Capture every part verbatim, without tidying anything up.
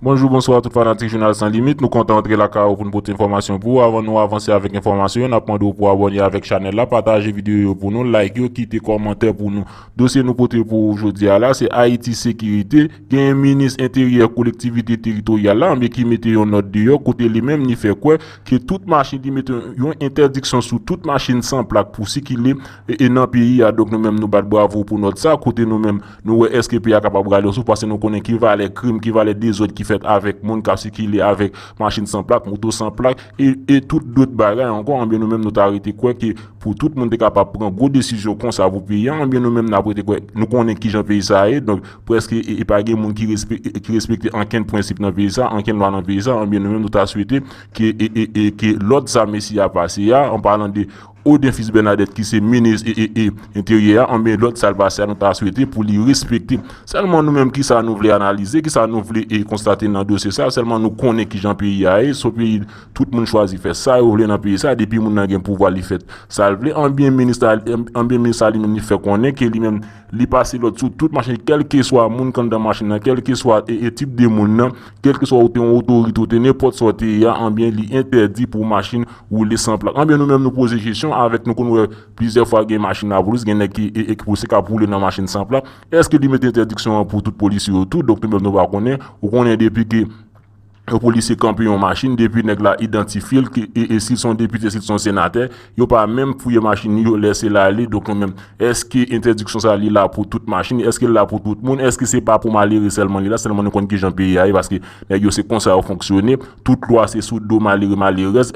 Bonjou, bonswa tout fanatik Jounal San Limit. Nou kontan antre lakay ou pou n pote enfòmasyon pou ou. Avan nou avanse avèk enfòmasyon yo, n ap mande w pou abòne avèk chanèl la, pataje videyo yo pou nou, like yo, kite kòmantè pou nou. Dosye nou pote pou ou jodi a la, se Ayiti Sekirite. Genyen minis enteryè kolektivite teritoryal la, anben ki mete yon nòt deyò kote li menm li fè kwè ke tout machin, li mete yon entèdiksyon sou tout machin san plak pou sikile e, e nan peyi a. Donk nou menm nou bat bravo pou nòt sa, kote nou menm nou wè èske peyi a kapab rale yon souf, paske nou konnen ki valè krim, ki valè dezòd ki fèt avèk moun k ap sikile avèk machin san plak, moto san plak, e, e tout dòt bagay ankò. Anben nou menm nou ta rete kwè ke pou tout moun te kapab pran gwo desizyon konsa pou peyi a, anben nou menm n ap rete kwè, nou konnen kijan peyi sa a ye, donk prèske e, e pa gen moun ki respe-, e, ki respekte ankenn prensip nan peyi sa, ankenn lwa nan peyi sa, anben nou menm nou ta swete ke, e, e, e, ke lòd sa mesye a pase a, an palan de Odin Fils Bernadette ki se minis e, e, e, enteryè a, anben lòd sa l pase a, nou ta swete pou li respekte. Sèlman nou menm, kisa nou vle analize, kisa nou vle e konstate nan dosye sa, sèlman nou konnen kijan peyi a ye, se yon peyi tout moun chwazi fè sa yo vle nan peyi sa, depi moun nan gen pouvwa li fè sa l vle, anben minis la, anben minis la li menm li fè konnen ke li menm li pase lòd sou tout machin, kèlkeswa moun k anndan machin nan, kèlkeswa e, e tip de moun nan, kèlkeswa ou te yon otorite, ou te nenpòt sa w te ye a, anben li entèdi pou machin woule san plak. Anben nou menm nou poze kesyon avèk, nou konn wè plizyè fwa gen machin lapolis, gen nèg ki, e, e ki pouse k ap woule nan machin san plak. Èske li mete entèdiksyon an pou tout polisye yo tou? Donk nou menm nou pa konnen. Ou konnen depi ke yon polisye kanpe yon machin, depi nèg la idantifye l, ke, e, e si l se yon depite, si l se yon senatè, yo pa menm fouye machin yo, lèse l ale. Donk nou menm, èske entèdiksyon sa li la pou tout machin? Èske l la pou tout moun? Èske se pa pou malere sèlman li la? Sèlman nou konn kijan peyi a ye, paske nèg yo se konsa yo fonksyone. Tout lwa se sou do malere, malerèz.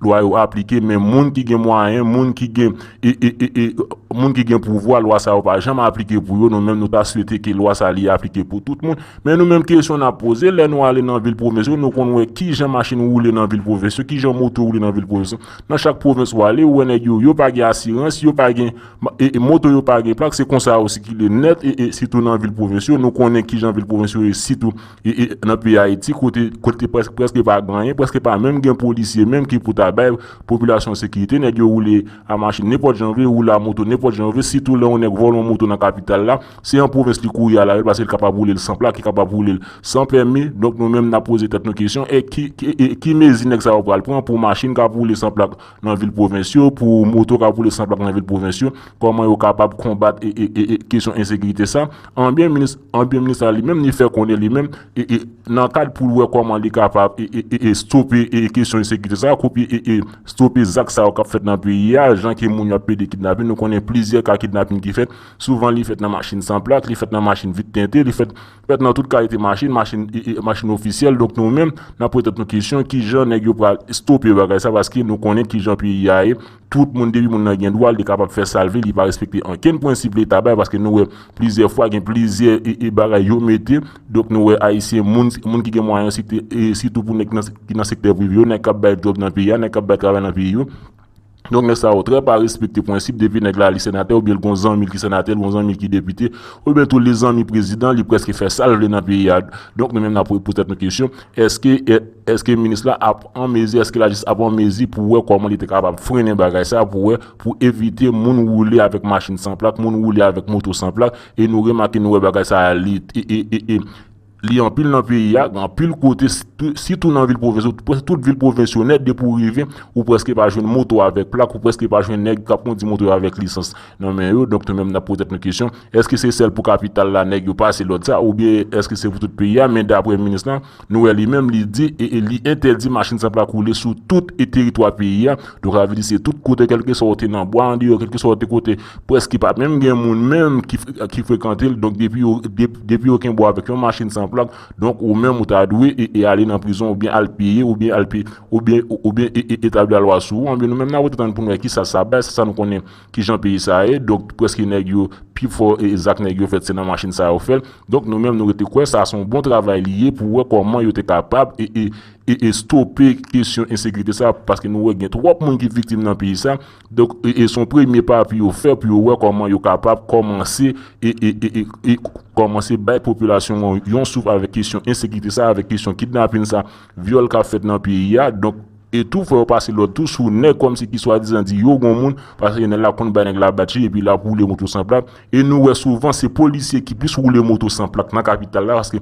Lwa yo aplike, men moun ki gen mwayen, moun ki gen, e, e, e, e, moun ki gen pouvwa, lwa sa yo pa janm aplike pou yo. Nou menm nou ta swete ke lwa sa li aplike pou tout moun. Men nou menm kesyon n ap poze, lè nou ale nan vil pwovens yo, nou konn wè kijan machin woule nan vil pwovens yo, kijan moto woule nan vil pwovens yo. Nan chak pwovens ou ale, ou wè nèg yo, yo pa gen asirans, yo pa gen, e, e, moto yo pa gen plak, se konsa yo sikile nèt, e, e, sitou nan vil pwovens yo, nou konnen kijan vil pwovens yo ye, sitou e, e, nan peyi Ayiti, kote, kote prèske, prèske pa gen anyen, prèske pa menm gen polisye menm ki pou ta bay popilasyon sekirite. Nèg yo woule a machin nenpòt jan yo vle, woule a moto nenpòt jan yo vle, sitou lè yon nèg vòlè yon moto nan kapital la, se an pwovens li kouri al avè l, paske l kapab woule l san plak, li kapab woule l san pèmi. Donk nou menm n ap poze tèt nou kesyon, e ki, ki, e, ki mezi nèg sa yo pral pran pou machin k ap woule san plak nan vil pwovens yo, pou moto k ap woule san plak nan vil pwovens yo, kòman yo kapab konbat e, e, e, e kesyon ensekirite sa? Anben minis, anben minis la li menm, li fè konnen li menm, e, e, nan kad pou l wè kòman li kapab, e, e, e, e stope, e, kesyon ensekirite sa, kopi, e, e, stope zak sa yo k ap fèt nan peyi a, jan ke moun yo ap plede kidnape. Nou konnen plizyè ka kidnapin ki fèt, souvan li fèt nan machin san plak, li fèt nan machin vit tente, li fèt, fèt nan tout kalite machin, machin, e, e, machin ofisyèl. Donk nou menm, n ap poze tèt nou kesyon, kijan nèg yo pral stope bagay sa, paske nou konnen kijan peyi a ye. Tout moun, depi moun nan gen dwa, li kapab fè sa l vle, li pa respekte ankenn prensip Leta bay, paske nou wè plizyè fwa, gen plizyè, e, e, bagay yo mete. Donk nou wè Ayisyen, moun, moun ki gen mwayen, site, e, sitou pou nèg nan, ki nan sektè prive yo, nèg k ap bay djòb nan peyi a, nèg k ap bay travay nan peyi yo. Donk nèg sa yo trè pa respekte prensip, depi nèg la li senatè, oubyen l gon zanmi l ki senatè, l gon zanmi l ki depite, oubyen tou li zanmi prezidan, li prèske fè sa l vle nan peyi a. Donk nou menm n ap poze tèt nou kesyon, èske, è-, èske minis la ap an mezi, èske lajistis ap an mezi pou wè kòman li te kapab frennen bagay sa, pou wè, pou evite moun woule avèk machin san plak, moun woule avèk moto san plak, e nou remake, nou wè bagay sa li, e, e, e, e, li anpil nan peyi a, anpil kote, sitou, sitou nan vil pwovens yo, prèske tout vil pwovens yo nèt, depi w rive, ou prèske pa jwenn moto avèk plak, ou prèske pa jwenn nèg k ap kondi moto yo avèk lisans nan men yo. Donk nou menm n ap poze tèt nou kesyon, èske se sèl pou kapital la nèg yo pase lòd sa, oubyen èske se pou tout peyi a? Men daprè minis la, nou wè li menm li di, e, e li entèdi machin san plak woule sou tout e teritwa peyi a. Donk sa vle di se tout kote, kèlkeswa w te nan bwa andeyò, kèlkeswa w te kote, prèske pa menm gen moun menm ki, ki frekante l. Donk depi yo, dep-, depi yo kenbe w avèk yon machin san plak, donk ou menm ou ta dwe e, e ale nan prizon oubyen al peye oubyen al pe-, oubyen, oubyen e, e, etabli lalwa sou ou. Anben nou menm n ap rete tann pou n wè kisa sa bay, sa, sa nou konnen kijan peyi sa ye. Donk prèske nèg yo, pifò e, zak nèg yo fèt se nan machin sa yo fè l. Donk nou menm nou rete kwè sa se yon bon travay li ye pou wè kòman yo te kapab e, e, e, e stope kesyon ensekirite sa, paske nou wè gen twòp moun ki viktim nan peyi sa. Donk e, e se yon premye pa pou yo fè, pou yo wè kòman yo kapab kòmanse e, e, e, e, e kòmanse bay popilasyon an yon souf avèk kesyon ensekirite sa, avèk kesyon kidnapin sa, vyòl k ap fèt nan peyi a. Donk e tou fò yo pase lòd tou sou nèg kòmsi ki swadizan di yo gon moun, paske nèg la konn bay nèg la batri epi l ap woule moto san plak. E nou wè souvan se polisye ki plis woule moto san plak nan kapital la, paske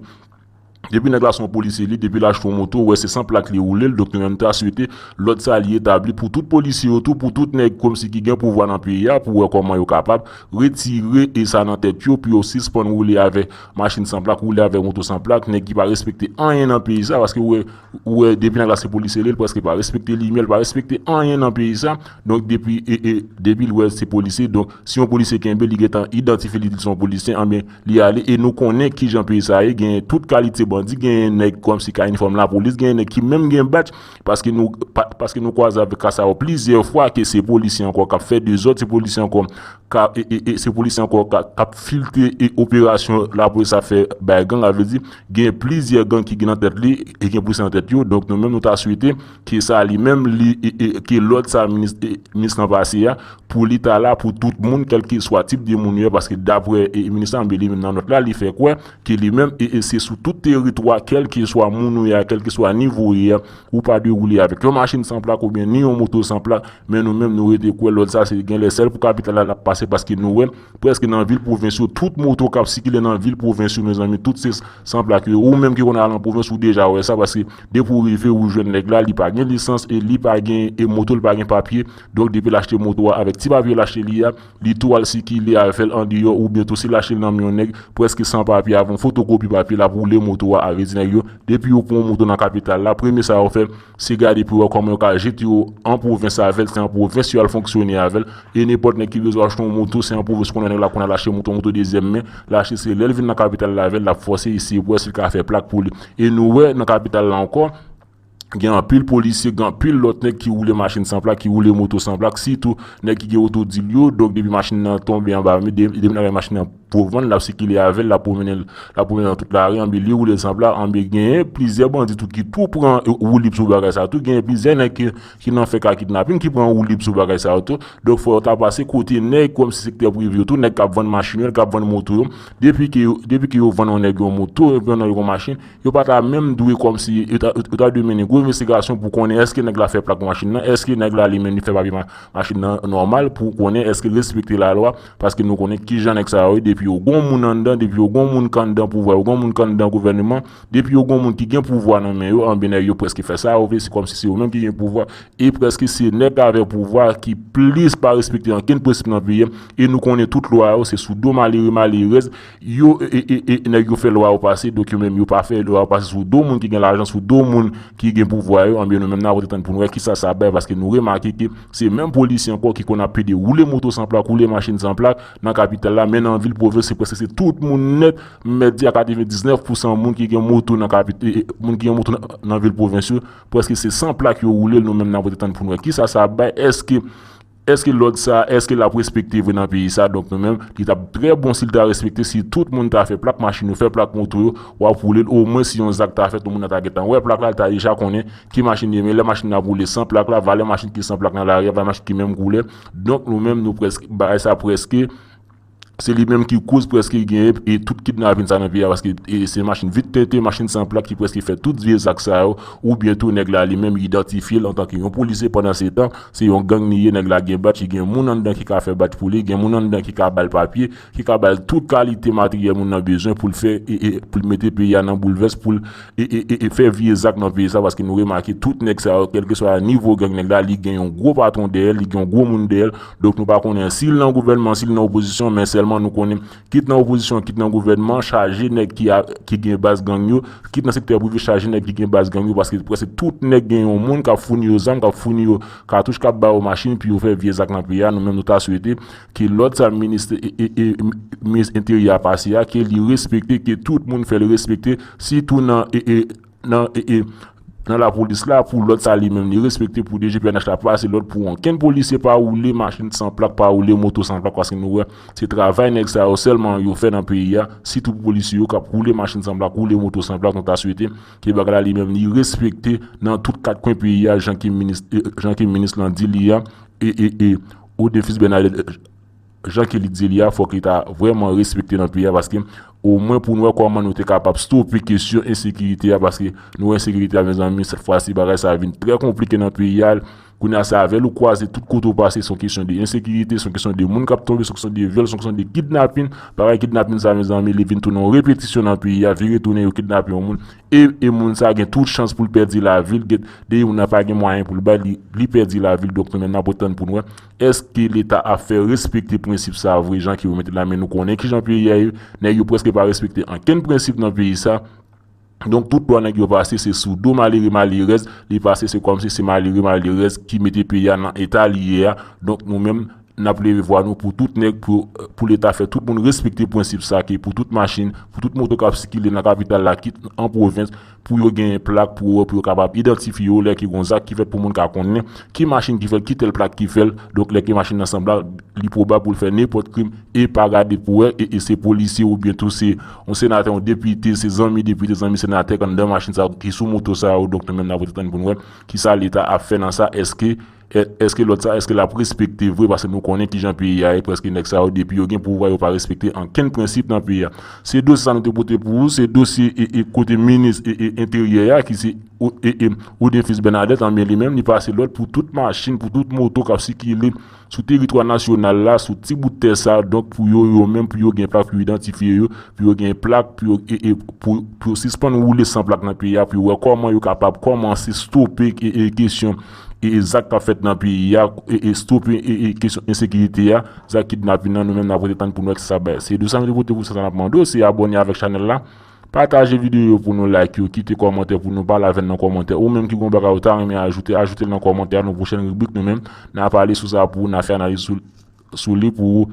Depi nèg la se yon polisye li, depi l achte yon moto, ou wè se san plak li woule l, donk nou menm ta swete lòd sa li etabli pou tout polisye yo tou, pou tout nèg kòmsi ki gen pouvwa nan peyi a, pou wè kòman yo kapab retire e sa nan tèt yo, pou yo sispann woule avèk machin san plak, woule avèk moto san plak, nèg ki pa respekte anyen nan peyi sa, paske ou wè, ou wè depi nèg la se polisye li, l prèske pa respekte limyè, l pa respekte anyen nan peyi sa, donk depi, e, e, depi l wè se polisye, donk si yon polisye kenbe, li gentan idantifye li se yon polisye, anben, li ale, e nou konnen kijan peyi sa ye, gen tout kalite bandi, gen nèg kòmsi ka inifòm lapolis, gen nèg ki menm gen badj, paske nou, pa, paske nou kwaze avèk ka sa yo plizyè fwa, ke se polisye ankò k ap fè dezòd, se polisye ankò ka, e, e, e, se polisye ankò ka, k ap filtre e operasyon lapolis ap fè bay gang, sa vle di, gen plizyè gang ki gen nan tèt li, e gen polisye nan tèt yo, donk nou menm nou ta swete ke sa li menm, li, e, e, ke lòd sa minis, e, minis lan pase a, pou li ta la pou tout moun, kèlkeswa tip de moun yo ye, paske daprè, e, minis lan, li menm nan nòt la, li fè kwè ke li menm, e, e se sou tout teritwa, kèlkeswa moun ou ye a, kèlkeswa nivo ou ye a, ou pa dwe woule avèk yon machin san plak oubyen ni yon moto san plak, men nou menm nou rete kwè lòd sa se genlè sèl pou kapital la l ap pase, paske nou wè prèske nan vil pwovens yo, tout moto k ap sikile nan vil pwovens yo, mezanmi, tout se san plak yo. Ou menm ki konn al an pwovens, ou deja wè sa, paske depi w rive, ou jwenn nèg la, li pa gen lisans e li pa gen, e moto l pa gen papye. Donk, depi l achte moto a, avèk ti papye l achte li a, li tou al sikile avè l andeyò, oubyen tou si l achte l nan men yon nèg, prèske san papye, avè yon fotokopi papye, l ap woule moto a, avè di nèg yo, depi yo pran yon moto nan kapital la, premye sa yo fè, se gade pou wè kòman yo ka jete yo an pwovens avè l, se an pwovens yo al fonksyone avè l, e nenpòt nèg ki bezwen achte yon moto, se an pwovens konnen nèg la konn al achte moto, moto dezyèm men, l achte, se lè l vin nan kapital la avè l, l ap fòse eseye pou wè si l ka fè plak pou li. E nou wè nan kapital la ankò, gen anpil polisye, gen anpil lòt nèg ki woule machin san plak, ki woule moto san plak, sitou nèg ki gen oto dil yo, donk depi machin nan tonbe anba men, de- depi nèg la gen machin nan pou vann, l ap sikile avè l, l ap pwomennen l, l ap pwomennen nan tout lari, anben li woule san plak, anben genyen plizyè bandi tou ki tou pran, e, woulib sou bagay sa tou, genyen plizyè nèg ki, ki nan fè ka kidnapin ki pran woulib sou bagay sa yo tou, donk fò yo ta pase kote nèg kòmsi sektè prive yo tou, nèg k ap vann machin yo, k ap vann moto yo, depi ke yo, depi ke yo vann yon nèg yon moto, yo vann yon nèg yon machin, yo pa ta menm dwe kòmsi, yo ta, yo ta dwe mennen gwo envestigasyon pou konnen èske nèg la fè plak machin nan, èske nèg la li menm li fè papye ma- machin nan nòmal pou konnen èske l respekte lalwa, paske nou konnen kijan nèg sa yo ye, depi yo gon moun anndan, depi yo gon moun k anndan pouvwa, yo gon moun k anndan gouvèneman, depi yo gon moun ki gen pouvwa nan men yo, anben nèg yo prèske fè sa yo vle, se kòmsi se yo menm ki gen pouvwa, e prèske se nèg avè pouvwa ki plis pa respekte ankenn prensip nan peyi a, e nou konnen tout lwa yo, se sou do malere, malerèz, yo, e, e, e, e, nèg yo fè lwa yo pase, donk yo menm yo pa fè lwa yo pase sou do moun ki gen lajan, sou do moun ki gen pouvwa yo, anben nou menm n ap rete tann pou n wè kisa sa bay, paske nou remake ke se menm polisye ankò ki konn ap pede woule moto san plak, woule machin san plak nan kapital la, men nan vil pwovens, se prèske se tout moun nèt, m mèt di a katrevendiznèf pousan moun ki gen moto nan kapit-, e, e, moun ki gen moto nan, nan vil pwovens yo, prèske se san plak yo woule l, nou menm n ap rete tann pou n wè kisa sa ap bay, èske, èske lòd sa, èske l ap respekte vre nan peyi sa, donk nou menm, li t ap trè bon si l ta respekte, si tout moun ta fè plak machin yo, fè plak moto yo, w ap woule l, omwen si yon zak ta fèt, tout moun nan ta gentan wè plak la, l ta deja konnen ki machin li ye, men lè machin nan ap woule san plak la, valè machin ki san plak nan lari a, valè machin ki menm koulè, donk nou menm nou prèske, bagay sa prèske, se li menm ki koz prèske genyen e tout kidnapin sa nan peyi a, paske, e, se machin vit tente, machin san plak ki prèske fè tout vye zak sa yo, oubyen tou nèg la li menm idantifye l antanke yon polisye, pandan se tan, se yon gang li ye, nèg la gen badj, li gen moun anndan ki ka fè badj pou li, gen moun anndan ki ka ba l papye, ki ka ba l tout kalite materyèl moun nan bezwen pou l fè, e, e, pou l mete peyi a nan boulvès, pou l e, e, e, e fè vye zak nan peyi sa, paske nou remake tout nèg sa yo, kèlkeswa nivo gang nèg la, li gen yon gwo patwon dèyè l, li gen yon gwo moun dèyè l. Donk nou pa konnen si l nan gouvènman, si l nan opozisyon, men sèlman nou konnen, kit nan opozisyon, kit nan gouvènman, chaje nèg ki a, ki gen baz gang yo, kit nan sektè prive, chaje nèg ki gen baz gang yo, paske prèske tout nèg gen yon moun k ap founi yo zam, k ap founi yo katouch, k ap ba yo machin pou yo fè vye zak nan peyi a. Nou menm nou ta swete ke lòd sa minis, e, e, e, minis enteryè a pase a, ke li respekte, ke tout moun fè l respekte, sitou nan, e, e, nan, e, e, nan lapolis la, pou lòd sa li menm li respekte, pou D G P N H la pase lòd pou ankenn polisye pa woule machin san plak, pa woule moto san plak, paske nou wè se travay nèg sa yo sèlman yo fè nan peyi a, sitou pou polisye yo k ap woule machin san plak, woule moto san plak, nou ta swete ke bagay la li menm li respekte nan tout kat kwen peyi a, jan ke minis, e, jan ke minis lan di li a, e, e, e, Odefis Bernadette, jan ke li di li a, fòk li ta vrèman respekte nan peyi a, paske omwen pou n wè kòman nou te kapab stope kesyon ensekirite a, paske nou wè ensekirite a, mezanmi, sèt fwa si bagay sa vin trè konplike nan peyi a, Kounye a se avè l ou kwaze tout kote ou pase, se yon kesyon de ensekirite, se yon kesyon de moun k ap tonbe, se yon kesyon de vyòl, se yon kesyon de kidnapin. Parèy kidnapin sa, mezanmi, li vin tounen yon repetisyon nan peyi a, vire tounen yo kidnape yon moun. E, e moun sa gen tout chans pou l pèdi lavi l, gen, depi moun nan pa gen mwayen pou l bay, li, li pèdi lavi l. Donk, nou menm n ap ret tann pou n wè, èske Leta ap fè respekte prensip sa vre, jan ke yo mete la, men nou konnen kijan peyi a ye, nèg yo prèske pa respekte ankenn prensip nan peyi sa. Donk, tout lwa nèg yo pase, se sou do malere, malerèz, li pase, se kòmsi se malere, malerèz ki mete peyi a nan eta li ye a. Donk, nou menm, n ap leve vwa nou pou tout nèg, pou, pou Leta fè tout moun respekte prensip sa, ke pou tout machin, pou tout moto k ap sikile nan kapital la, kit an pwovens, pou yo genyen plak, pou yo, pou yo kapab idantifye yo, lè ke gon zak ki fèt, pou moun ka konnen ki machin ki fè l, ki tèl plak ki fè l. Donk, lè ke machin nan sanblab, li pwobab pou l fè nenpòt krim e pa gade pou wè, e, e se polisye oubyen tou se yon senatè, yon depite, se zanmi depite, zanmi senatè k anndan machin sa yo, ki sou moto sa yo. Donk, nou menm n ap ret tann pou n wè kisa Leta ap fè nan sa. Èske, è-, èske lòd sa, èske l ap respekte vre? Paske nou konnen kijan peyi a ye, prèske nèg sa yo, depi yo gen pouvwa, yo pa respekte ankenn prensip nan peyi a. Se dosye sa nou te pote pou ou, se dosye e, e kote minis e, e enteryè a, ki se O-, e, e, Odefis Bernadette, anben li menm, li pase lòd pou tout machin, pou tout moto k ap sikile sou teritwa nasyonal la, sou ti bout tè sa, donk pou yo, yo menm, pou yo gen plak, pou yo idantifye yo, pou yo gen plak, pou yo, e, e, pou, pou yo sispann woule san plak nan peyi a, pou yo wè kòman yo kapab kòmanse stope, e, e, kesyon, e, e, zak k ap fèt nan peyi a, e, e, stope, e, e, kesyon ensekirite a, zak kidnapin nan, nou menm n ap rete tann pou n wè kisa sa bay. Se dosye sa nou te pote pou sa, sa n ap mande w, se abòne avèk chanèl la, pataje videyo yo pou nou, like yo, kite kòmantè pou nou, pale avè n nan kòmantè. Ou menm ki gon bagay ou ta renmen ajoute, ajoute l nan kòmantè a, nan pwochèn ribrik nou menm, n a pale sou sa pou ou, n a fè analiz sou, sou li pou ou.